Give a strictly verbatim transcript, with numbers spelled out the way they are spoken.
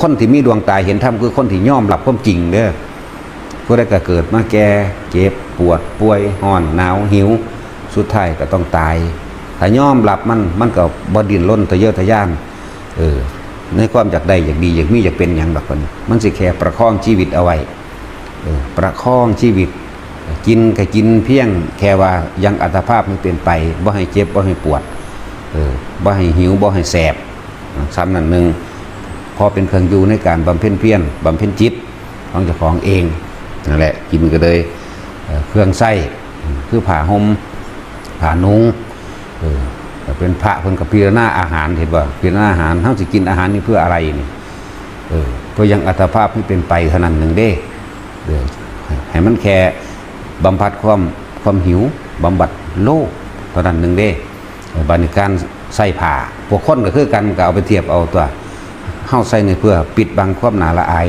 คนที่มีดวงตาเห็นธรรมคือคนที่ยอมรับความจริงเด้อ ผู้ใดก็เกิดมาแก่ เจ็บ ปวด ป่วย ร้อน หนาว หิว สุดท้ายก็ต้องตาย ถ้ายอมรับมัน มันก็บ่ดิ้นรนทะเยอทะยาน เออ ในความอยากได้ อยากดี อยากมี อยากเป็นหยังดอก มัน มันสิแค่ประคองชีวิตเอาไว้ เออ ประคองชีวิต กินก็กินเพียงแค่ว่ายังอัตภาพมันเป็นไป บ่ให้เจ็บ บ่ให้ปวด เออ บ่ให้หิว บ่ให้แสบ ซ้ำนั่นหนึ่ง พอเป็นเครื่องอยู่ในการบำเพ็ญเพียร บำเพ็ญจิตของเจ้าของเอง นั่นแหละ กินก็เลย เอ่อ เครื่องใช้ คือผ้าห่ม ผ้านุ่ง เออ แต่เป็นพระเพิ่นก็พิจารณาอาหาร เห็นบ่ พิจารณาอาหาร เฮาสิกินอาหารนี่เพื่ออะไรนี่ เออ เพื่อยังอัตภาพให้เป็นไปเท่านั้นหนึ่งเด้ เออ ให้มันแค่บำบัดความ ความหิว บำบัดโลภเท่านั้นหนึ่งเด้ เออ บัดนี้การใส่ผ้า พวกคนก็คือกัน ก็เอาไปเทียบเอาตัว เฮาใส่นี่เพื่อปิดบังความน่าละอาย